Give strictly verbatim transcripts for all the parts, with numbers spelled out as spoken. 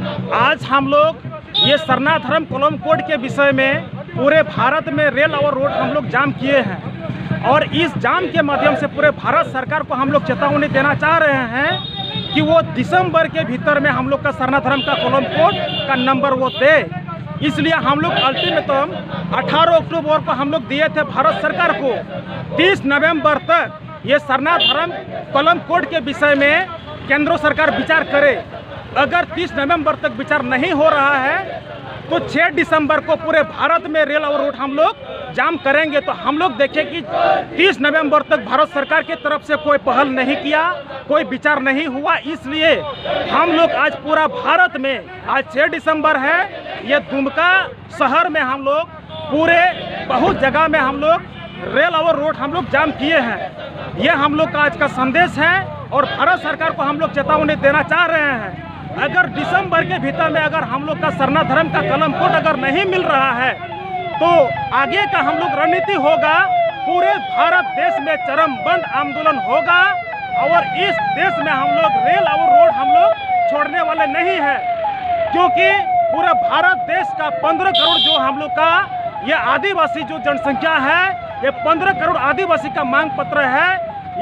आज हम लोग ये सरना धर्म कॉलम कोड के विषय में पूरे भारत में रेल और रोड हम लोग जाम किए हैं और इस जाम के माध्यम से पूरे भारत सरकार को हम लोग चेतावनी देना चाह रहे हैं कि वो दिसंबर के भीतर में हम लोग का सरना धर्म का कॉलम कोड का नंबर वो दे। इसलिए हम लोग अल्टीमेटम अठारह अक्टूबर को हम लोग दिए थे भारत सरकार को। तीस नवंबर तक ये सरना धर्म कॉलम कोड के विषय में केंद्र सरकार विचार करे। अगर तीस नवंबर तक विचार नहीं हो रहा है तो छह दिसंबर को पूरे भारत में रेल और रोड हम लोग जाम करेंगे। तो हम लोग देखें कि तीस नवंबर तक भारत सरकार की तरफ से कोई पहल नहीं किया, कोई विचार नहीं हुआ, इसलिए हम लोग आज पूरा भारत में, आज छह दिसंबर है, ये दुमका शहर में हम लोग पूरे बहुत जगह में हम लोग रेल और रोड हम लोग जाम किए हैं। ये हम लोग का आज का संदेश है और भारत सरकार को हम लोग चेतावनी देना चाह रहे हैं। अगर दिसंबर के भीतर में अगर हम लोग का सरना धर्म का कॉलम कोड अगर नहीं मिल रहा है तो आगे का हम लोग रणनीति होगा, पूरे भारत देश में चरम बंद आंदोलन होगा और इस देश में हम लोग रेल और रोड हम लोग छोड़ने वाले नहीं है, क्योंकि पूरे भारत देश का पंद्रह करोड़ जो हम लोग का ये आदिवासी जो जनसंख्या है, ये पंद्रह करोड़ आदिवासी का मांग पत्र है,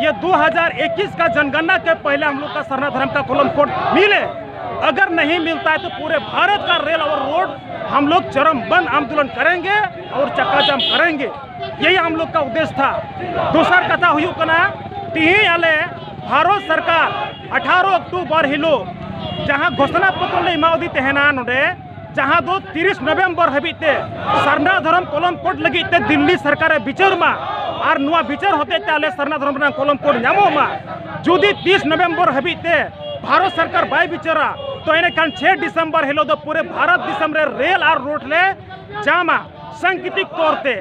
ये दो हज़ार इक्कीस का जनगणना के पहले हम लोग का सरना धर्म का कॉलम कोड मिले। अगर नहीं मिलता है तो पूरे भारत का रेल और रोड हम लोग चरम बंद आंदोलन करेंगे और चक्काजाम करेंगे। यही हम लोग का उद्देश्य था। दोसर कथा हुई करना, तीन आले भारत सरकार अठारह अक्टूबर हिलो जहां घोषणा पत्र ले इमावदी तहना नोडे, जहां दो तीस नवंबर हबीते सरना धर्म कॉलम कोड लगी ते दिल्ली सरकार बिचार मा, और नुआ बिचार होते ते आले सरना धर्म रंग कॉलम कोड नामो मा। जुदी तीस नवंबर हबीते भारत सरकार बाय बिचारा, तो एने कान छह दिसंबर हिलो दो पूरे भारत दिसम रे रेल और रोड ले जामा सांकेतिक तौर ते।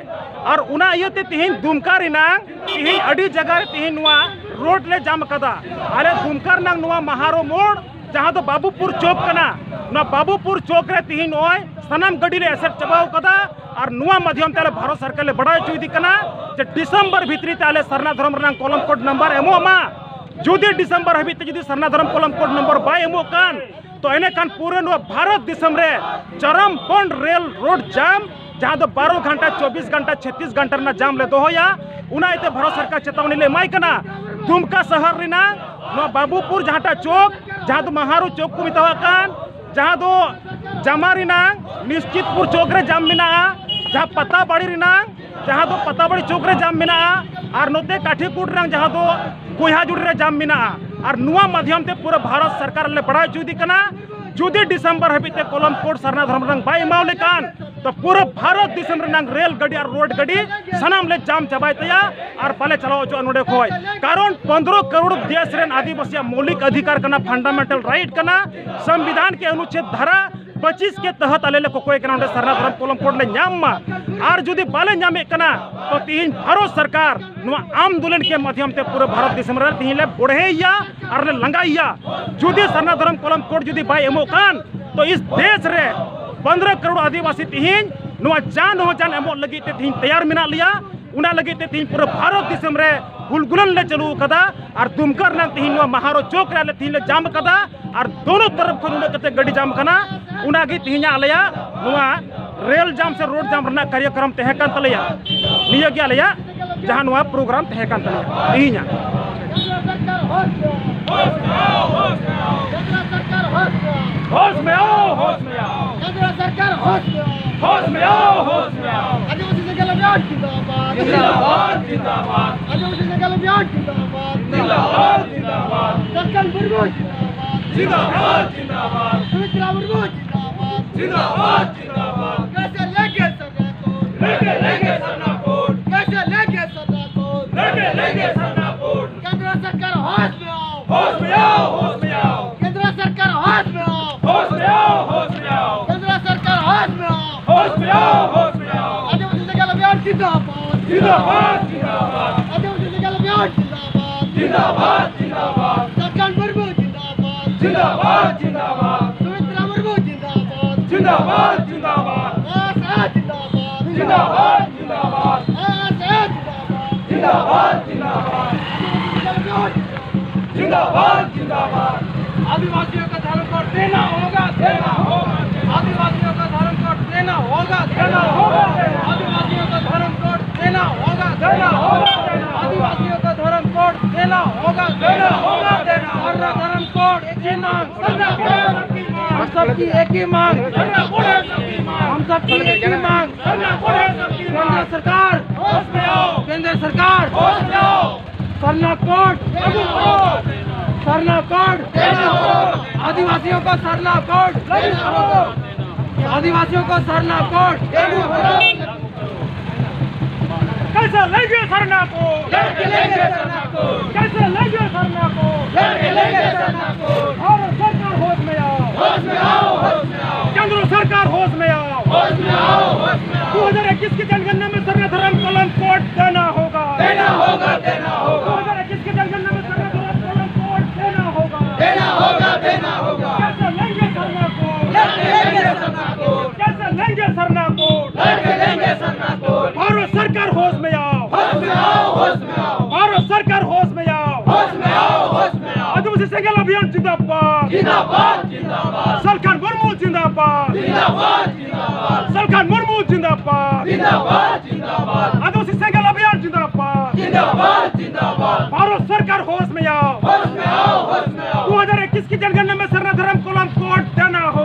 और उना इयते तिहिन दुमका रिनांग तिहिन अडी जगह रे तिहिन नुआ रोड ले जाम कदा। आले दुमका रिनांग नुआ महारो मोड़ जहां दो बाबूपुर चौक कना, नुआ बाबूपुर चौक रे तिहिन ओय सनम गडी ले एसेट चबाव कदा। और नुआ माध्यम ते आले भारत सरकार ले बड़ा चुई दी कना जे दिसंबर भीतरी ते आले सरना धर्म रिनांग कॉलम कोड नंबर एमो मा। जुदी दिसंबर हबीते जुदी Sarna Dharma column code number बाय एमो कान ᱛᱚ ᱮᱱᱮᱠᱷᱟᱱ ᱯᱩᱨᱟᱹ ᱱᱚᱣᱟ ᱵᱷᱟᱨᱚᱛ ᱫᱤᱥᱚᱢ ᱨᱮ ᱪᱚᱨᱚᱢ ᱯᱚᱱᱰ ᱨᱮᱞ ᱨᱳᱰ ᱡᱟᱢ, ᱡᱟᱦᱟᱸ ᱫᱚ ᱵᱟᱨᱚ ᱜᱷᱚᱱᱴᱟ, ᱪᱚᱵᱵᱤᱥ ᱜᱷᱚᱱᱴᱟ, ᱪᱷᱚᱛᱤᱥ ᱜᱷᱚᱱᱴᱟ ᱨᱮᱱᱟᱜ ᱡᱟᱢ ᱞᱮ ᱫᱚᱦᱚᱭᱟ᱾ ᱚᱱᱟ ᱤᱭᱟᱹᱛᱮ ᱵᱷᱟᱨᱚᱛ ᱥᱚᱨᱠᱟᱨ ᱪᱮᱛᱟᱣᱱᱤ ᱞᱮ ᱮᱢᱟᱭ ᱠᱟᱱᱟ᱾ ᱫᱩᱢᱠᱟ ᱥᱟᱦᱟᱨ ᱨᱮᱱᱟᱜ ᱱᱚᱣᱟ ᱵᱟᱵᱩᱯᱩᱨ ᱡᱟᱦᱟᱸᱴᱟᱜ ᱪᱚᱠ, ᱡᱟᱦᱟᱸ ᱫᱚ ᱢᱟᱦᱟᱨᱳ ᱪᱚᱠ ᱠᱚ ᱢᱮᱛᱟᱣᱟᱜ ᱠᱟᱱ, ᱡᱟᱦᱟᱸ ᱫᱚ ᱡᱟᱢᱟ ᱨᱮᱱᱟᱜ ᱱᱤᱥᱪᱤᱛᱯᱩᱨ ᱪᱚᱠ ᱨᱮ ᱡᱟᱢ ᱢᱮᱱᱟᱜᱼᱟ, ᱡᱟᱦᱟᱸ ᱯᱟᱛᱟᱵᱟᱲᱤ ᱨᱮᱱᱟᱜ, ᱡᱟᱦᱟᱸ ᱫᱚ ᱯᱟᱛᱟᱵᱟᱲᱤ ᱪᱚᱠ ᱨᱮ ᱡᱟᱢ ᱢᱮᱱᱟᱜᱼᱟ, ᱟᱨ ᱱᱚᱛᱮ ᱠᱟᱴᱷᱤᱠᱩᱴ ᱨᱮᱱᱟᱜ ᱡᱟᱦᱟᱸ ᱫᱚ ᱠᱚᱭᱦᱟᱡᱩᱲᱤ ᱨᱮ ᱡᱟᱢ ᱢᱮᱱᱟᱜᱼᱟ᱾ ᱟᱨ ᱱᱚᱣᱟ ᱢᱟᱫᱷᱭᱚᱢ ᱛᱮ ᱯᱩᱨᱟᱹ ᱵᱷᱟᱨᱚᱛ ᱥᱚᱨᱠᱟᱨ ᱞᱮ ᱵᱟᱲᱟᱭ ᱦᱚᱪᱚᱭᱮᱫᱮ ᱠᱟᱱᱟ, ᱡᱩᱫᱤ ᱰᱤᱥᱮᱢᱵᱚᱨ ᱦᱟᱹᱵᱤᱡ ᱛᱮ ᱠᱚᱞᱚᱢ ᱠᱳᱰ ᱥᱟᱨᱱᱟ ᱫᱷᱚᱨᱚᱢ ᱨᱮᱱᱟᱜ ᱵᱟᱭ ᱮᱢᱟᱣ ᱞᱮᱠᱷᱟᱱ, ᱛᱚ ᱯᱩᱨᱟᱹ ᱵᱷᱟᱨᱚᱛ ᱫᱤᱥᱚᱢ ᱨᱮᱱᱟᱜ ᱨᱮᱞ ᱜᱟᱹᱰᱤ ᱟᱨ ᱨᱳᱰ ᱜᱟᱹᱰᱤ ᱥᱟᱱᱟᱢ ᱞᱮ ᱡᱟᱢ ᱪᱟᱵᱟᱭ ᱛᱟᱭᱟ ᱟᱨ ᱵᱟᱞᱮ ᱪᱟᱞᱟᱣ ᱦᱚᱪᱚᱜᱼᱟ ᱱᱚᱰᱮ ᱠᱷᱚᱱ᱾ ᱠᱟᱨᱚᱱ ᱯᱚᱱᱫᱽᱨᱚ ᱠᱟᱨᱳᱲ ᱫᱮᱥ ᱨᱮᱱ ᱟᱹᱫᱤᱵᱟᱹᱥᱤᱭᱟᱜ ᱢᱳᱣᱞᱤᱠ ᱚᱫᱷᱤᱠᱟᱨ ᱠᱟᱱᱟ, ᱯᱷᱟᱱᱰᱟᱢᱮᱱᱴᱟᱞ ᱨᱟᱭᱤᱴ ᱠᱟᱱᱟ, ᱥᱚᱝᱵᱤᱫᱷᱟᱱ ᱠᱮ ᱚᱱᱩᱪᱷᱮᱫ ᱫᱷᱟᱨᱟ ᱯᱚᱸᱪᱤᱥ ᱠᱮ ᱛᱚᱦᱚᱛ ᱟᱞᱮ ᱞᱮ ᱠᱚᱠᱚᱭ ᱠᱟᱱᱟ, ᱚᱸᱰᱮ ᱥᱟᱨᱱᱟ ᱫᱷᱚᱨᱚᱢ ᱠᱚᱞᱚᱢ ᱠᱳᱰ ᱞᱮ ᱧᱟᱢ ᱢᱟ᱾ ᱟᱨ ᱡᱩᱫᱤ ᱵᱟᱞᱮ ᱧᱟᱢᱮᱫ ᱠᱟᱱᱟ, ᱛᱚ ᱛᱤᱦᱤᱧ ᱵᱷᱟᱨᱚᱛ ᱥᱚᱨᱠᱟᱨ ᱱᱚᱣᱟ ᱟᱱᱫᱳᱞᱚᱱ ᱠᱮ ᱢᱟᱫᱷᱭᱚᱢ ᱛᱮ ᱯᱩᱨᱟᱹ ᱵᱷᱟᱨᱚᱛ ᱫᱤᱥᱚᱢ ᱨᱮ ᱛᱤᱦᱤᱧ ᱞᱮ ᱵᱚᱲᱦᱮᱭᱮᱭᱟ ᱟᱨ ᱞᱮ ᱞᱟᱸᱜᱟᱭᱮᱭᱟ᱾ ᱡᱩᱫᱤ ᱥᱟᱨᱱᱟ ᱫᱷᱚᱨᱚᱢ ᱠᱚᱞᱚᱢ ᱠᱳᱰ ᱡᱩᱫᱤ ᱵᱟᱭ ᱮᱢᱚᱜ ᱠᱷᱟᱱ, ᱛᱚ ᱤᱥ ᱫᱮᱥ ᱨᱮ ᱯᱚᱱᱫᱽᱨᱚ ᱠᱟᱨᱳᱲ ᱟᱹᱫᱤᱵᱟᱹᱥᱤ ᱛᱤᱦᱤᱧ ᱱᱚᱣᱟ ᱡᱟᱱ ᱦᱚᱸ ᱡᱟᱱ ᱮᱢᱚᱜ ᱞᱟᱹᱜᱤᱫ ᱛᱮ ᱛᱤᱦᱤᱧ ᱛᱮᱭᱟᱨ ᱢᱮᱱᱟᱜ ᱞᱮᱭᱟ᱾ ᱚᱱᱟ ᱞᱟᱹᱜᱤᱫ ᱛᱮ ᱛᱤᱦᱤᱧ ᱯᱩᱨᱟᱹ ᱵᱷᱟᱨᱚᱛ ᱫᱤᱥᱚᱢ ᱨᱮ ᱦᱩᱞᱜᱩᱞᱟᱹᱱ ᱞᱮ ᱪᱟᱹᱞᱩ ᱟᱠᱟᱫᱟ᱾ ᱟᱨ ᱫᱩᱢᱠᱟ ᱨᱮᱱᱟᱜ ᱛᱤᱦᱤᱧ ᱱᱚᱣᱟ ᱢᱟᱦᱟᱨᱳ ᱪᱚᱠ ᱨᱮ ᱟᱞᱮ ᱛᱤᱦᱤᱧ ᱞᱮ ᱡᱟᱢ ᱟᱠᱟᱫᱟ᱾ ᱟᱨ ᱫᱚᱱᱚ ᱛᱚᱨᱚᱯ ᱠᱷᱚᱱ ᱩᱱᱟᱹᱜ ᱠᱟᱛᱮ ᱜᱟᱹᱰᱤ ᱡᱟᱢ ᱠᱟᱱᱟ᱾ ᱚᱱᱟᱜᱮ ᱛᱤᱦᱤᱧᱟᱜ ᱟᱞᱮᱭᱟᱜ ᱱᱚᱣᱟ ᱨᱮᱞ ᱡᱟᱢ ᱥᱮ ᱨᱳᱰ ᱡᱟᱢ ᱨᱮᱱᱟᱜ ᱠᱟᱨᱭᱚᱠᱨᱚᱢ ᱛᱟᱦᱮᱸ ᱠᱟᱱ ᱛᱟᱞᱮᱭᱟ᱾ ᱱᱤᱭᱟᱹ ᱜᱮ ᱟᱞᱮᱭᱟᱜ ᱡᱟᱦᱟᱸ ᱱᱚᱣᱟ ᱯᱨᱳᱜᱨᱟᱢ ᱛᱟᱦᱮᱸ ᱠᱟᱱ ᱛᱟᱞᱮᱭᱟ ᱛᱤᱦᱤᱧᱟᱜ᱾ ᱠᱮᱱᱫᱨᱚ ᱥᱚᱨᱠᱟᱨ ᱦᱳᱥ ᱢᱮ ᱟᱣ᱾ ᱠᱮᱱᱫᱨᱚ ᱥᱚᱨᱠᱟᱨ ᱦᱳᱥ ᱢᱮ ᱟᱣ᱾ ᱦᱳᱥ ᱢᱮ ᱟᱣ, ᱦᱳᱥ ᱢᱮ ᱟᱣ᱾ ᱠᱮᱱᱫᱨᱚ ᱥᱚᱨᱠᱟᱨ ᱦᱳᱥ ᱢᱮ ᱟᱣ᱾ ᱦᱳᱥ ᱢᱮ ᱟᱣ, ᱦᱳᱥ ᱢᱮ ᱟᱣ᱾ ᱟᱹᱫᱤᱵᱟᱹᱥᱤ ᱡᱟᱸᱜᱟ ᱞᱟᱹᱜᱤᱫ ᱡᱤᱱᱫᱟᱵᱟᱫ᱾ ᱡᱤᱱᱫᱟᱵᱟᱫ, ᱡᱤᱱᱫᱟᱵᱟᱫ᱾ ᱟᱹᱫᱤᱵᱟᱹᱥᱤ ᱡᱟᱸᱜᱟ ᱞᱟᱹᱜᱤᱫ ᱡᱤᱱᱫᱟᱵᱟᱫ᱾ ᱡᱤᱱᱫᱟᱵᱟᱫ, ᱡᱤᱱᱫᱟᱵᱟᱫ᱾ ᱥᱟᱞᱠᱷᱟᱱ ᱢᱩᱨᱢᱩ ᱡᱤᱱᱫᱟᱵᱟᱫ᱾ ᱡᱤᱱᱫᱟᱵᱟᱫ, ᱡᱤᱱᱫᱟᱵᱟᱫ᱾ ᱥᱩᱢᱤᱛᱨᱟ ᱢᱩᱨᱢᱩ ᱡᱤᱱᱫᱟᱵᱟᱫ᱾ ᱡᱤᱱᱫᱟᱵᱟᱫ, ᱡᱤᱱᱫᱟᱵᱟᱫ᱾ ᱠᱮᱥᱮ ᱞᱮᱸᱜᱮ ᱥᱟᱨᱱᱟ ᱠᱳᱰ᱾ ᱞᱮᱸᱜᱮ, ᱞᱮᱸᱜᱮ ᱥᱟᱨᱱᱟ ᱠᱳᱰ᱾ ᱠᱮᱥᱮ ᱞᱮᱸᱜᱮ ᱥᱟᱨᱱᱟ ᱠᱳᱰ᱾ ᱞᱮᱸᱜᱮ, ᱞᱮᱸᱜᱮ ᱥᱟᱨᱱᱟ ᱠᱳᱰ᱾ ᱠᱮᱱᱫᱨᱚ ᱥᱚᱨᱠᱟᱨ ᱦᱳᱥ ᱢᱮ ᱟᱣ᱾ ᱦᱳᱥ ᱢᱮ ᱟᱣ, ᱦᱳᱥ ᱢᱮ ᱟᱣ᱾ ᱠᱮᱱᱫᱨᱚ ᱥᱚᱨᱠᱟᱨ ᱦᱳᱥ ᱢᱮ ᱟᱣ᱾ ᱦᱳᱥ ᱢᱮ ᱟᱣ, ᱦᱳᱥ ᱢᱮ ᱟᱣ᱾ ᱠᱮᱱᱫᱨᱚ ᱥᱚᱨᱠᱟᱨ ᱦᱳᱥ ᱢᱮ ᱟᱣ᱾ ᱦᱳᱥ ᱢᱮ ᱟᱣ, ᱦᱳᱥ ᱢᱮ ᱟᱣ᱾ ᱟᱹᱫᱤᱵᱟᱹᱥᱤ ᱡᱟᱸᱜᱟ ᱞᱟᱹᱜᱤᱫ ᱡᱤᱱᱫᱟᱵᱟᱫ᱾ ᱡᱤᱱᱫᱟᱵᱟᱫ, ᱡᱤᱱᱫᱟᱵᱟᱫ᱾ ᱟᱹᱫᱤᱵᱟᱹᱥᱤ ᱡᱟᱸᱜᱟ ᱞᱟᱹᱜᱤᱫ ᱡᱤᱱᱫᱟᱵᱟᱫ᱾ ᱡᱤᱱᱫᱟᱵᱟᱫ, ᱡᱤᱱᱫᱟᱵᱟᱫ᱾ Salkhan Murmu ᱡᱤᱱᱫᱟᱵᱟᱫ᱾ ᱡᱤᱱᱫᱟᱵᱟᱫ, ᱡᱤᱱᱫᱟᱵᱟᱫ᱾ Sumitra Murmu ᱡᱤᱱᱫᱟᱵᱟᱫ᱾ ᱡᱤᱱᱫᱟᱵᱟᱫ, ᱡᱤᱱᱫᱟᱵᱟᱫ᱾ S A ᱡᱤᱱᱫᱟᱵᱟᱫ᱾ ᱡᱤᱱᱫᱟᱵᱟᱫ, ᱡᱤᱱᱫᱟᱵᱟᱫ᱾ S A ᱡᱤᱱᱫᱟᱵᱟᱫ᱾ ᱡᱤᱱᱫᱟᱵᱟᱫ, ᱡᱤᱱᱫᱟᱵᱟᱫ᱾ ᱟᱹᱫᱤᱵᱟᱹᱥᱤ ᱡᱟᱸᱜᱟ ᱞᱟᱹᱜᱤᱫ ᱡᱤᱱᱫᱟᱵᱟᱫ᱾ ᱡᱤᱱᱫᱟᱵᱟᱫ, ᱡᱤᱱᱫᱟᱵᱟᱫ᱾ आदिवासियों का धर्म कोड देना होगा, देना होगा। आदिवासियों का धर्म कोड देना होगा, देना होगा। आदिवासियों का धर्म कोड देना होगा, देना होगा। आदिवासियों का धर्म कोड देना होगा, देना होगा, देना होगा। सरना धर्म कोड एक ही मांग, सरना कोड सबकी मांग। हम सबकी एक ही मांग, सरना कोड सबकी मांग। हम सबकी एक ही मांग, सरना कोड सबकी मांग। केंद्र सरकार, होश में आओ। केंद्र सरकार, होश में आओ। Sarna code, Sarna code. आदिवासियों का सरना कोड। आदिवासियों का सरना कोड। कैसे लेंगे सरना कोड? लड़के लेंगे सरना कोड। कैसे लेंगे सरना कोड? लड़के लेंगे सरना कोड। भारत सरकार, होश में आओ। होश में आओ, होश में आओ। केंद्र सरकार, होश में आओ। होश में आओ, होश में आओ। दो हज़ार इक्कीस की जनगणना में सरना धर्म कॉलम कोड देना होगा। देना होगा, देना होगा। दो हज़ार इक्कीस की जनगणना में सरना धर्म कॉलम कोड देना होगा। देना होगा, देना होगा। कैसे लेंगे सरना कोड? लड़के लेंगे सरना कोड। कैसे लेंगे सरना कोड? लड़के लेंगे सरना कोड। भारत सरकार, होश में आओ। होश में आओ, होश में आओ। भारत सरकार, होश में आओ। होश में आओ, होश में आओ। आदिवासी सेंगेल अभियान जिंदाबाद। जिंदाबाद, जिंदाबाद। सरकार मुर्मू जिंदाबाद। जिंदाबाद, जिंदाबाद। सरकार मुर्मू जिंदाबाद। जिंदाबाद, जिंदाबाद। आदिवासी सेंगेल अभियान जिंदाबाद। जिंदाबाद, जिंदाबाद। भारत सरकार, होश में आओ। होश में आओ, होश में आओ। दो हज़ार इक्कीस की जनगणना में सरना धर्म कॉलम कोड देना हो।